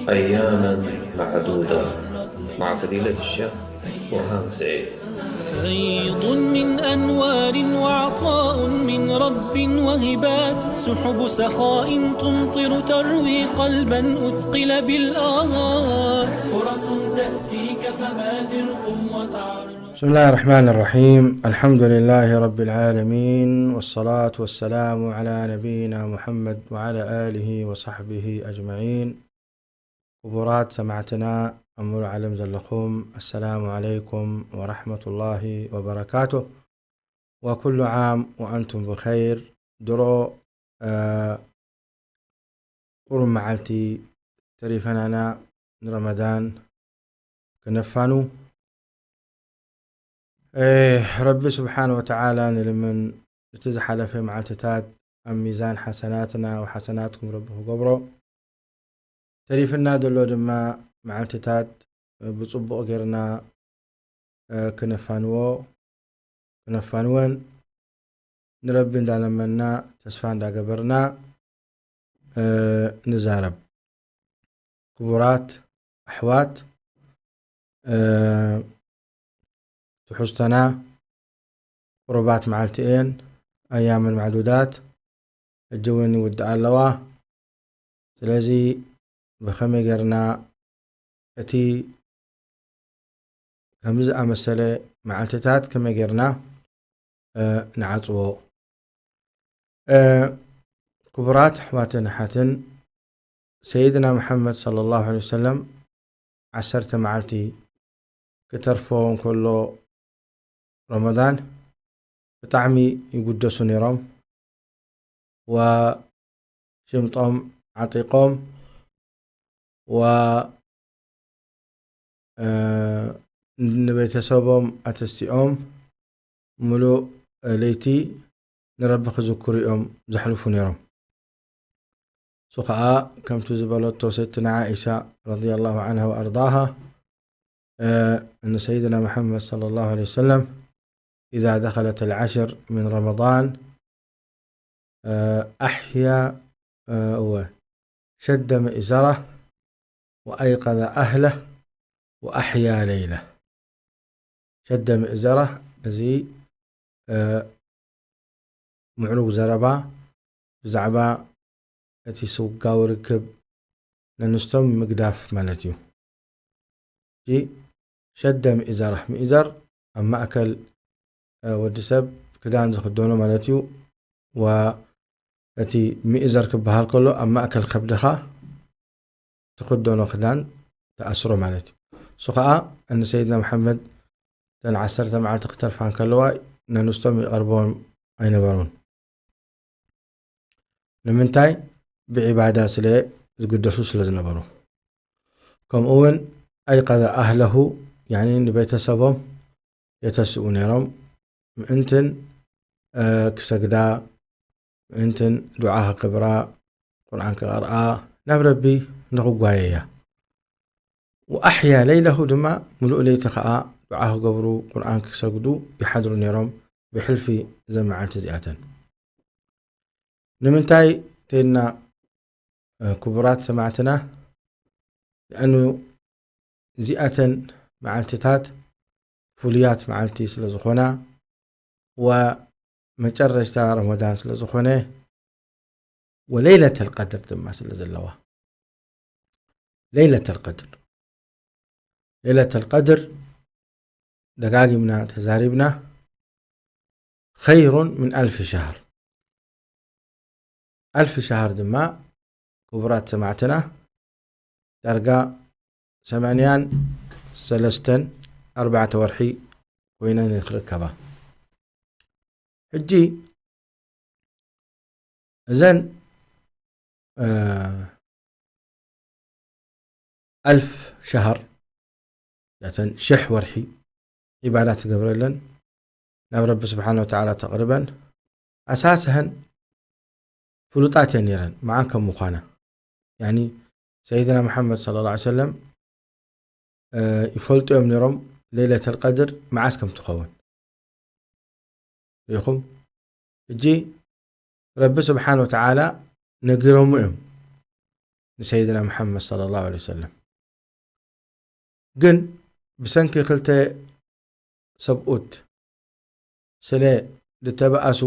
أياما معدودات مع فضيلة الشيخ برهان سعيد. فيض من أنوار وعطاء من رب وهبات، سحب سخاء تمطر تروي قلبا أثقل بالآهات. فرص تأتيك فبادر قم وتعرض. بسم الله الرحمن الرحيم. الحمد لله رب العالمين، والصلاة والسلام على نبينا محمد وعلى آله وصحبه أجمعين. ክቡራት ሰማዕትና ኣብ ሙሉእ ዓለም ዘለኹም፣ ኣሰላሙ ዓለይኩም ወራሕመቱላሂ ወበረካቱ። ወኩሉ ዓም ወኣንቱም ብኸይር። ድሮ ቁሩብ መዓልቲ ተሪፈናና ንረመዳን ክነፋኑ። ረቢ ስብሓን ወተዓላ ንልምን፣ እቲ ዝሓለፈ መዓልትታት ኣብ ሚዛን ሓሰናትና ወሓሰናትኩም ረቢ ክገብሮ። ተሪፍና ዘሎ ድማ መዓልትታት ብፅቡቕ ጌርና ክነፋንዎ ክነፋንወን ንረቢ እንዳለመንና፣ ተስፋ እንዳገበርና ንዛረብ። ክቡራት ኣሕዋት፣ ትሕዝቶና ቁሩባት መዓልቲ እየን፣ ኣያምን ማዕዱዳት፣ ሕጂ እውን ይውድኣ ኣለዋ። ስለዚ ብኸመይ ጌርና እቲ ከምዚ ዝኣመሰለ መዓልትታት ከመይ ጌርና ንዓጽዎ? ክቡራት ኣሕዋትን ኣሓትን፣ ሰይድና መሓመድ ሰለላሁ ዐለይሂ ወሰለም ዓሰርተ መዓልቲ ክተርፎ እንከሎ ረመዳን ብጣዕሚ ይጉደሱ ነይሮም። ወሽምጦም ዓጢቖም ወ ንቤተሰቦም ኣተሲኦም ምሉእ ለይቲ ንረቢ ክዝክሩ እዮም ዘሕልፉ ነይሮም። እሱ ኸዓ ከምቲ ዝበለቶ ሰይድትና ዓኢሻ ረዲየላሁ ዓንሃ ወኣርዳሃ፣ ንሰይድና መሓመድ ሰለላሁ ዐለይሂ ወሰለም إذا دخلت العشر من رمضان أحيا، እወ፣ شد مئزره وأيقظ أهله وأحيا ليله. شد مئزره، እዚ ምዕሩግ ዘረባ ብዛዕባ እቲ ስጋዊ ርክብ ነንስቶም ምግዳፍ ማለት እዩ። ሕጂ ሸደ ሚእዘራ፣ ሚእዘር ኣብ ማእከል ወዲ ሰብ ክዳን ዝኽደኖ ማለት እዩ። ወ እቲ ሚእዘር ክበሃል ከሎ ኣብ ማእከል ከብድኻ ትኽደኖ ክዳን ትኣስሮ ማለት እዩ። እሱ ኸዓ ንሰይድና መሓመድ እተን ዓሰርተ መዓልቲ ክተርፋ እንከለዋ ነንስቶም ይቐርቦም ኣይነበሩን። ንምንታይ? ብዒባዳ ስለ ዝግደሱ ስለ ዝነበሩ። ከምኡ እውን ኣይቀዘ ኣህለሁ፣ ያኒ ንቤተሰቦም የተስኡ ነይሮም፣ ምእንትን ክሰግዳ፣ ምእንትን ዱዓ ክገብራ፣ ቁርኣን ክቐርኣ፣ ናብ ረቢ ንኽጓየያ። ወኣሕያ ለይለሁ ድማ፣ ምሉእ ለይቲ ኸዓ ዱዓ ክገብሩ፣ ቁርኣን ክሰግዱ ይሓድሩ ነይሮም፣ ብሕልፊ እዘን መዓልቲ እዚኣተን። ንምንታይ ተይልና ክቡራት ሰማዕትና? لأنه እዚኣተን መዓልትታት ፍሉያት መዓልቲ ስለ ዝኾና፣ ወመጨረሽታ ረመዳን ስለ ዝኾነ፣ ወለይለተል ቀድር ድማ ስለ ዘለዋ። ለይለተል ቀድር፣ ለይለተል ቀድር ደጋጊምና ተዛሪብና፣ خير من ألف شهر። ኣልፊ ሸሃር ድማ ክቡራት ሰማዕትና ዳርጋ ሰማንያን ሰለስተን ኣርባዕተ ወርሒ ኮይነን ክርከባ። ሕጂ እዘን ኣልፍ ሸሃር ያተን ሽሕ ወርሒ ዒባዳ ትገብረለን ናብ ረቢ ስብሓን ወተዓላ ተቕርበን ኣሳስሀን ፍሉጣት እየን ነይረን መዓን ከም ምዃና። ያኒ ሰይድና መሓመድ ሰለላሁ ዐለይሂ ወሰለም ይፈልጡ እዮም ነይሮም ለይለተል ቀድር መዓስ ከም ትኸውን። ርኢኹም? ሕጂ ረቢ ስብሓን ወተዓላ ነጊሮሙ እዮም። ንሰይድና መሓመድ ሰለላሁ ዐለይሂ ወሰለም። ግን ብሰንኪ ክልተ ሰብኡት ስለ ዝተባኣሱ፣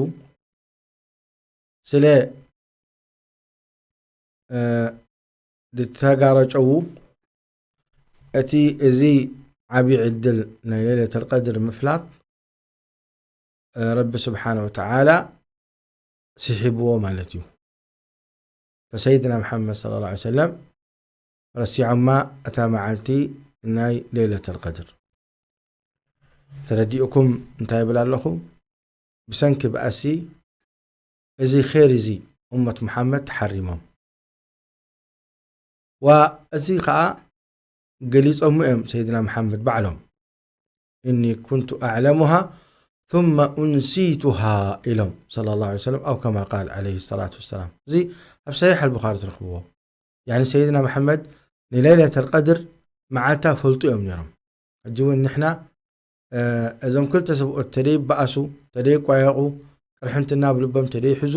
ስለ፣ እ፣ ዝተጋረጨዉ፣ እቲ፣ እዚ ዓቢ ዕድል ናይ ለይለተል ቀድር ምፍላጥ፣ እ፣ ረቢ ስብሓነ ወተዓላ ስሒብዎ ማለት እዩ። ፈሰይድና መሓመድ ሰለላሁ ዐለይሂ ወሰለም ረሲዖማ እታ መዓልቲ ናይ ለይለተል ቀድር። ተረዲእኩም እንታይ ይብል ኣለኹ? ብሰንኪ ብኣሲ እዚ ኼር እዚ እመት መሓመድ ተሓሪሞም። ዋ፣ እዚ ኸኣ ገሊጾም እዮም ሰይድና መሓመድ ባዕሎም። "እኒ ኩንቱ ኣዕለሙሃ ثم ኡንሲቱሃ" ኢሎም ሰለላሁ ዐለይሂ ወሰለም፣ ኣው ከማ ቃል ዐለይሂ ሰላቱ ወሰላም። እዚ ኣብ ሰሒሕ ኣልቡኻሪ ትረኽብዎ። ያኒ ሰይድና መሓመድ ንለይለተል ቀድር መዓልታ ፈልጡ እዮም ነይሮም። ሕጂ እውን ንሕና፣ እ፣ እዞም ክልተ ሰብኡት ተደይበኣሱ፣ ተደይቋየቑ፣ ቅርሕንቲ ናብ ልቦም ተደይሕዙ፣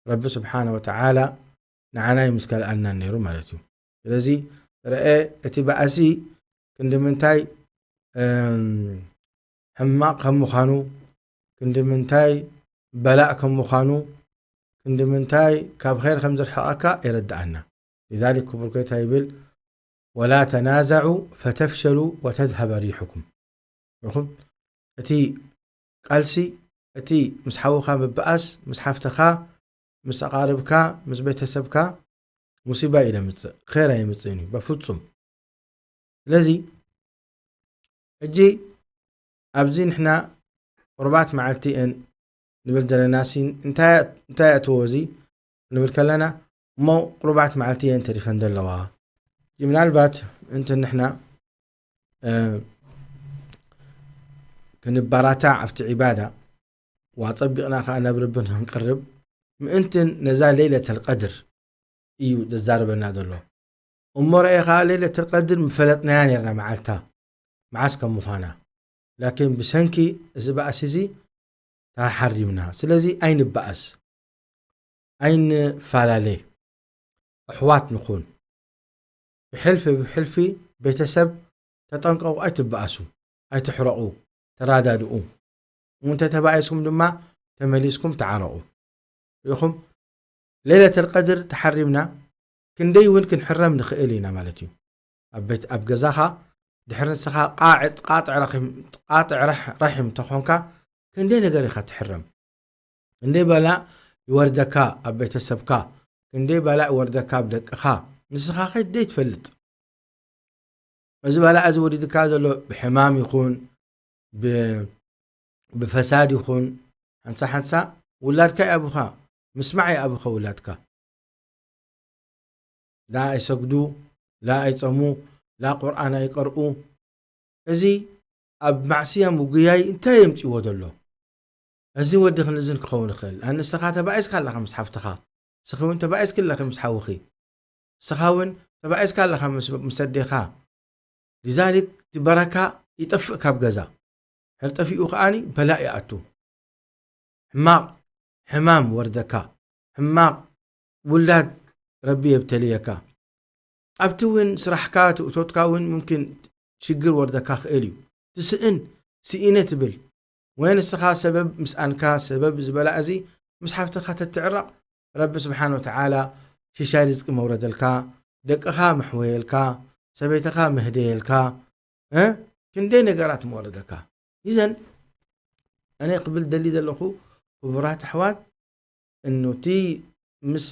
ረቢ ስብሓነ ወተዓላ ንዓና ይምስከልኣልና ነይሩ ማለት እዩ። ስለዚ ረአ እቲ ባእሲ ክንዲ ምንታይ፣ እም፣ ሕማቕ ከም ምዃኑ፣ ክንዲ ምንታይ በላእ ከም ምዃኑ፣ ክንዲ ምንታይ ካብ ኸይር ከም ዝርሕቐካ የረድኣና። لذلك ክቡር ጎይታ ይብል፣ "ወላ ተናዘዑ ፈተፍሸሉ ወተዝሀበ ሪሑኩም." ይኹም፣ እቲ ቃልሲ፣ እቲ ምስ ሓውኻ ምብኣስ፣ ምስ ሓፍትኻ፣ ምስ ኣቓርብካ፣ ምስ ቤተሰብካ ሙሲባ እዩ ዘምጽእ፣ ኸይር ኣይምጽእን እዩ በፍጹም። ስለዚ ሕጂ ኣብዚ ንሕና ቁርባት መዓልቲ እየን ንብል ዘለና ሲ፣ እንታይ፣ እንታይ የእትዎ እዚ ንብል ከለና፣ እሞ ቁርባት መዓልቲ እየን ተሪፈን ዘለዋ። ምናልባት እንተ ንሕና፣ እ፣ ክንበራታዕ ኣብቲ ዒባዳ፣ ዋጸቢቕና ከኣ ናብ ረቢ ንኽንቀርብ፣ ምእንትን ነዛ ለይለተል ቀድር እዩ ዘዛርበና ዘሎ። እሞ ረኤኻ ለይለተል ቀድር ምፈለጥናያ ነይርና መዓልታ፣ መዓስ ከም ምዃና። ላኪን ብሰንኪ እዚ ባእሲ እዚ ተሓሪምና። ስለዚ ኣይንበኣስ፣ ኣይንፈላለ፣ ኣሕዋት ንኹን። ብሕልፊ ብሕልፊ ቤተሰብ ተጠንቀቑ፣ ኣይትበኣሱ፣ ኣይትሕረቑ፣ ተራዳድኡ። እንተ ተባኢስኩም ድማ ተመሊስኩም ተዓረቑ። ርኢኹም፣ ለይለተል ቀድር ተሓሪምና ክንደይ እውን ክንሕረም ንኽእል ኢና ማለት እዩ። ኣብ ቤት፣ ኣብ ገዛኻ ድሕሪ ንስኻ ቃዕ-፣ ቃጥዕ ረሒም፣ ቃጥዕ ረሕ-፣ ረሒም ተኾንካ ክንደይ ነገር ኢኻ ትሕረም። ክንደይ በላእ ይወርደካ ኣብ ቤተሰብካ፣ ክንደይ በላእ ይወርደካ ኣብ ደቅኻ፣ ንስኻ ከይደይ ትፈልጥ። እዚ በላእ እዚ ወሪድካ ዘሎ ብሕማም ይኹን፣ ብ-፣ ብፈሳድ ይኹን፣ ሓንሳ ሓንሳ ውላድካ ይኣብኻ፣ ምስማዕ ይኣብኻ ውላድካ። ላ ኣይሰግዱ፣ ላ ኣይጸሙ፣ ላ ቁርኣን ኣይቀርኡ። እዚ ኣብ ማዕስያ ምጉያይ እንታይ የምጽእዎ ዘሎ? እዚ ወዲ ክንዝን ክኸውን ይኽእል። ኣንስኻ ተባኢስካ ኣለኻ ምስ ሓፍትኻ፣ ስኺ እውን ተባኢስኪ ኣለኺ ምስ ሓውኺ። ስኻ እውን ተባኢስካ ኣለኻ ምስ፣ ምስ ኣዴኻ። ሊዛሊክ እቲ በረካ ይጠፍእ ካብ ገዛ። ሕር ጠፊኡ ከኣኒ በላእ ይኣቱ። ሕማቕ ሕማም ወርደካ። ሕማቕ ውላድ ረቢ የብተልየካ። ኣብቲ እውን ስራሕካ፣ እቲ እቶትካ እውን ሙምኪን ሽግር ወርደካ ክእል እዩ። ትስእን፣ ስኢነ ትብል። ወይ ንስኻ ሰበብ ምስኣንካ፣ ሰበብ ዝበላ እዚ ምስ ሓፍትኻ ተትዕረቕ፣ ረቢ ስብሓን ወተዓላ ሽሻይ ርዝቂ መውረደልካ፣ ደቅኻ መሕወየልካ፣ ሰበይትኻ መህደየልካ፣ እ? ክንደይ ነገራት መወረደካ። ኢዘን፣ ኣነ ክብል ደሊ ዘለኹ፣ ክቡራት ኣሕዋት፣ እኑ እቲ ምስ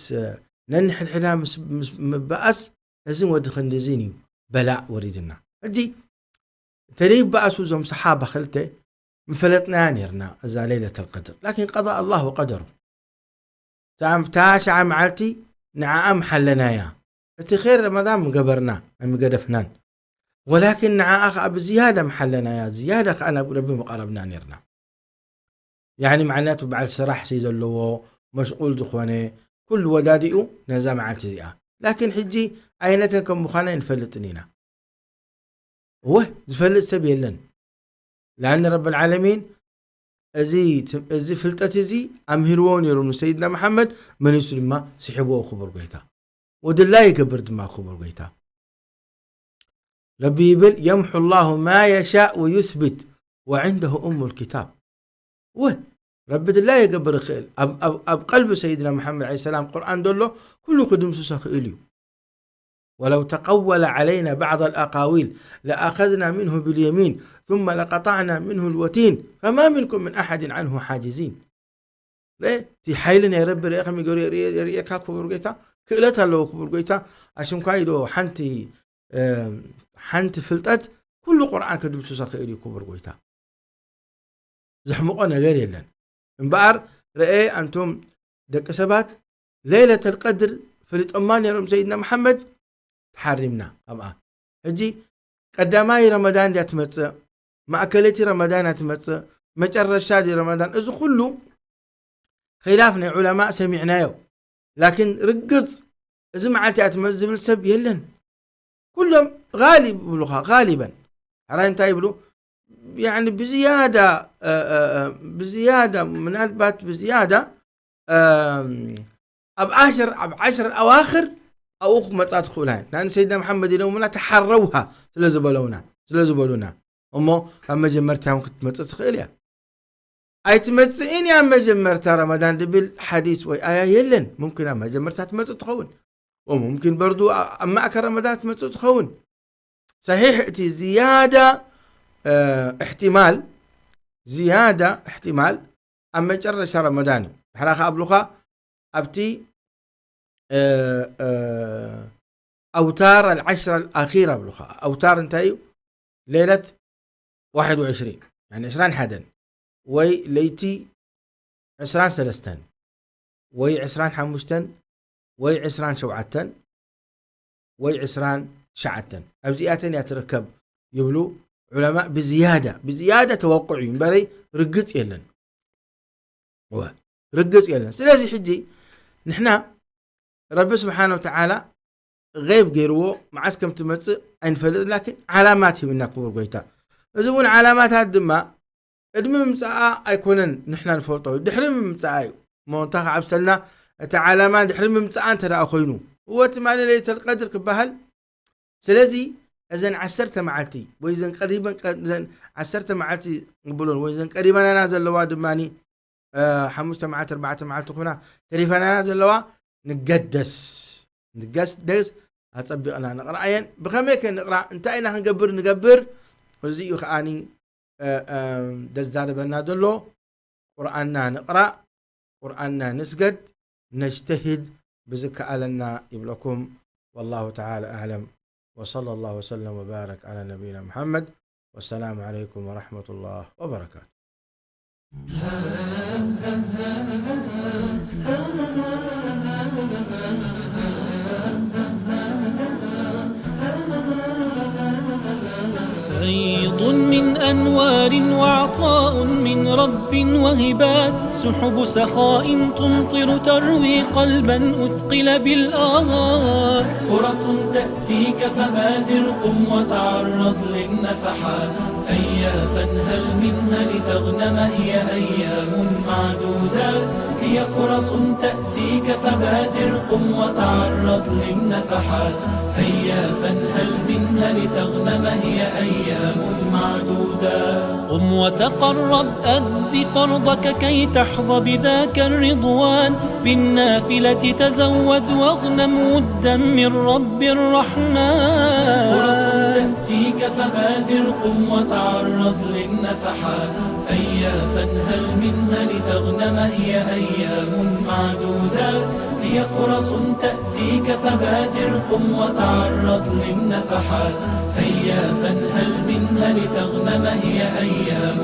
ነንሕድሕዳ ምስ፣ ምስ ምበኣስ፣ እዚ ወዲ ክንድዚን እዩ በላእ ወሪድና። ሕጂ፣ እንተ ደይበኣሱ እዞም ሰሓባ ክልተ፣ ምፈለጥናያ ነይርና እዛ ለይለተል ቀድር። ላኪን ቀዳ ኣላህ ወቀደሩ። እታ፣ እታ ሸዓ መዓልቲ ንዓኣ ምሓለናያ። እቲ ኸይር ረመዳን ምገበርና፣ ኣይምገደፍናን። ወላኪን ንዓኣ ኸዓ ብዝያዳ ምሓለናያ፣ ዝያዳ ኸዓ ናብ ረቢ ምቐረብና ነይርና። ያዕኒ፣ ምዕነቱ በዓል ስራሕ ሲ ዘለዎ፣ መሽቁል ዝኾነ፣ ኩሉ ወዳዲኡ ነዛ መዓልቲ እዚኣ። ላኪን ሕጂ ኣየነተን ከም ምዃና ኣይንፈልጥን ኢና። እወ፣ ዝፈልጥ ሰብ የለን። ለኣን ረብ ልዓለሚን እዚ ት-፣ እዚ ፍልጠት እዚ ኣምሂርዎ ነይሩ ንሰይድና መሓመድ፣ መሊሱ ድማ ስሒብዎ ክቡር ጎይታ። ወድላይ ይገብር ድማ ክቡር ጎይታ። ረቢ ይብል፣ يمحو الله ما يشاء ويثبت وعنده أم الكتاب። ወ ረቢ ድላይ የገብር ይኽእል። ኣብ ቀልቢ ሰይድና መሓመድ ለ ሰላም ቁርኣን ዘሎ ኩሉ ክድምስሶ ክእል እዩ። ولو تقول علينا بعض الأقاويل لأخذنا منه باليمين ثم لقطعنا منه الوتين فما منكم من أحد عنه حاجزين. እቲ ሓይሊ ናይ ረቢ ርአ ከመይ ገሩ የርእየካ ክቡር ጎይታ። ክእለት ኣለዎ ክቡር ጎይታ። ኣሽንኳይ ዶ ሓንቲ ሓንቲ ፍልጠት ኩሉ ቁርኣን ክድምስሶ ክእል እዩ ክቡር ጎይታ። ዘሕምቆ ነገር የለን። እምበኣር ረኤ ኣንቱም ደቂ ሰባት ለይለተል ቀድር ፈሊጦማ ነይሮም ሰይድና መሓመድ። ተሓሪምና ኣብኣ። ሕጂ ቀዳማይ ረመዳን ድያ ትመጽእ፣ ማእከለይቲ ረመዳን እያ ትመጽእ፣ መጨረሻ ድዩ ረመዳን? እዚ ኩሉ ኺላፍ ናይ ዑለማእ ሰሚዕናዮ። ላኪን ርግጽ እዚ መዓልቲ እያ ትመጽእ ዝብል ሰብ የለን። ኩሎም ጋሊብ ይብሉኻ፣ ጋሊበን። ሕራይ እንታይ ይብሉ? ያኒ ብዝያዳ ብዝያዳ ምናልባት ብዝያዳ ኣብ ዓሽር ኣብ ዓሽር ኣዋኽር ኣብኡ ክመፃ ትኽእላ እየን። ንሰይድና መሓመድ ኢሎምና ተሓረውሃ ስለ ዝበለውና ስለ ዝበሉና እሞ ካብ መጀመርታ እውን ክትመፅእ ትኽእል እያ። ኣይትመፅእን እያ መጀመርታ ረመዳን ድብል ሓዲስ ወይ ኣያ የለን። ሙምኪን ኣብ መጀመርታ ትመፅእ ትኸውን፣ ወሙምኪን በርዱ ኣብ ማእከል ረመዳን ትመፅእ ትኸውን። ሰሒሕ እቲ ዝያዳ እሕትማል ዝያዳ እሕትማል ኣብ መጨረሻ ረመዳን እዩ። ድሕራ ከ ኣብሉኻ ኣብቲ ኣውታር ኣልዓሽራ ኣልኣኺር ኣብሉኻ። ኣውታር እንታይ እዩ? ሌለት ዋሕድ ወዕሽሪን፣ ያኒ ዕስራን ሓደን ወይ ለይቲ ዕስራን ሰለስተን ወይ ዕስራን ሓሙሽተን ወይ ዕስራን ሸውዓተን ወይ ዕስራን ትሽዓተን ኣብዚኣተን እያ ትርከብ ይብሉ ዑለማእ። ብዝያዳ ብዝያዳ ተወቅዑ እዩ እምበረይ ርግጽ የለን። እወ፣ ርግጽ የለን። ስለዚ ሕጂ ንሕና ረቢ ስብሓነ ወተዓላ ገይብ ገይርዎ መዓስ ከም ትመጽእ ኣይንፈልጥ፣ ላኪን ዓላማት ሂብና ክቡር ጎይታ። እዚ እውን ዓላማታት ድማ ቅድሚ ምምጻኣ ኣይኮነን ንሕና ንፈልጦ፣ ድሕሪ ምምጻኣ እዩ። እሞ እንታይ ክዓብሰልና እቲ ዓላማ ድሕሪ ምምጻኣ እንተ ደኣ ኮይኑ? እወ ትማሊ ለይተል ቀድር ክበሃል። ስለዚ እዘን ዓሰርተ መዓልቲ ወይ እዘን ቀሪበን ቀ- እዘን ዓሰርተ መዓልቲ ንብሎን ወይ እዘን ቀሪበናና ዘለዋ ድማ ሓሙሽተ መዓልቲ ኣርባዕተ መዓልቲ ኮይና ተሪፈናና ዘለዋ ንገደስ ንገስደስ ኣጸቢቕና ንቕርኣየን። ብኸመይ ከ ንቕራ እንታይ ኢና ክንገብር ንገብር? እዚ እዩ ከኣኒ ዘዛርበና ዘሎ። ቁርኣንና ንቕራእ፣ ቁርኣንና ንስገድ፣ ነጅተሂድ ብዝከኣለና ይብለኩም። والله تعالى أعلم، وصلى الله وسلم وبارك على نبينا محمد، والسلام عليكم ورحمة الله وبركاته. فيض من أنوار وعطاء من رب وهبات، سحب سخاء تمطر تروي قلبا أثقل بالآهات. فرص تأتيك فبادر قم وتعرض للنفحات، هيا فانهل منها لتغنم هي أيام معدودات، هي فرص تأتيك فبادر قم وتعرض للنفحات، هيا فانهل منها لتغنم هي أيام معدودات. قم وتقرب أد فرضك كي تحظى بذاك الرضوان، بالنافلة تزود واغنم ودا من رب الرحمن. فرص تأتيك فبادر قم وتعرض للنفحات، هيا فانهل منها لتغنم هي أيام معدودات، هي فرص تأتيك فبادر قم وتعرض للنفحات، هيا فانهل منها لتغنم هي أيام